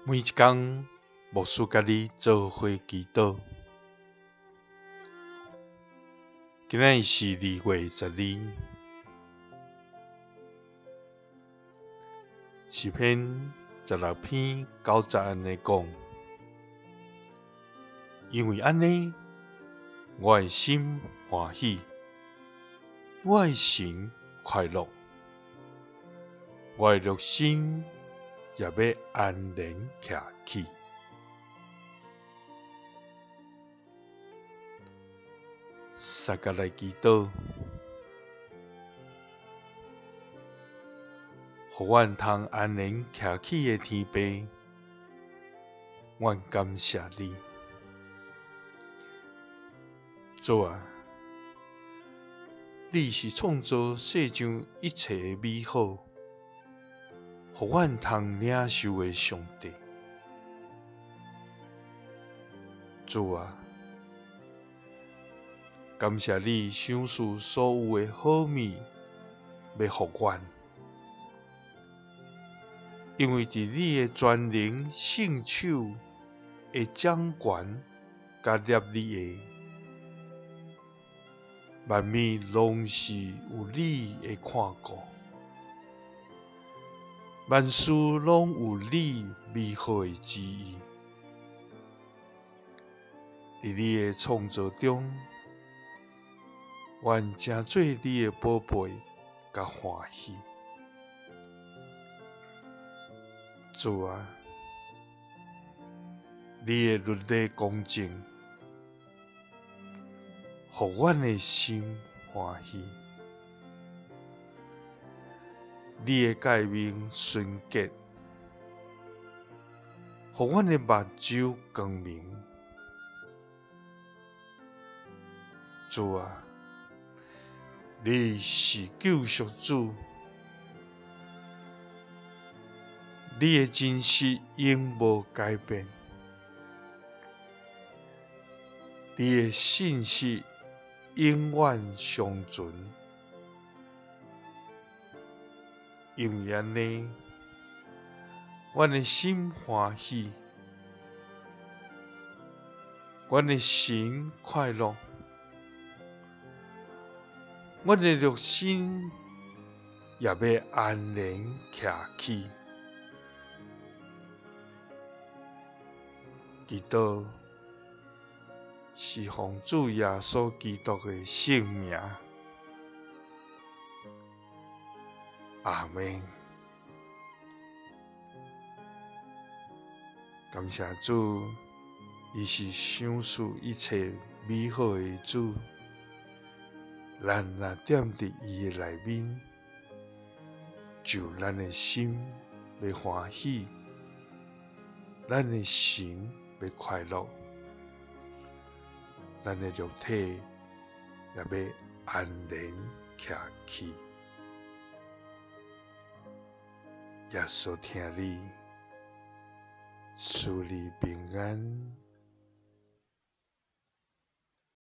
每一工，牧師佮你做伙祈禱。今仔日是2月12，詩篇16篇9節按呢講：因為按呢，我的心歡喜，我的神快樂，我的肉身也欲安然徛起。相佮來祈禱，予阮通安然徛起的天父，阮感謝你。主啊，你是創造世上一切的美好，予阮通領受的上帝。主啊，感謝你賞賜所有的好物，欲予阮，因為佇你的全能聖手的掌權佮攝理下，萬物攏是有你的看顧，萬事攏有你美好的旨意。佇你的創造中，阮成做你的寶貝佮歡喜。主啊，你的律例公正，予阮的心歡喜；你的誡命純潔，予阮的目睭光明。主啊，你是救贖主，你的真實永無改變，你的信實永遠長存。因為按呢，阮的心歡喜，阮的神快樂，阮的肉身也欲安然徛起。祈禱是奉主耶穌基督的聖名。阿們。感謝主，伊是賞賜一切美好的主。咱若踮佇伊的內面，就咱的心欲歡喜，咱的神欲快樂，咱的肉體也欲安然徛起。耶穌疼你，賜你平安。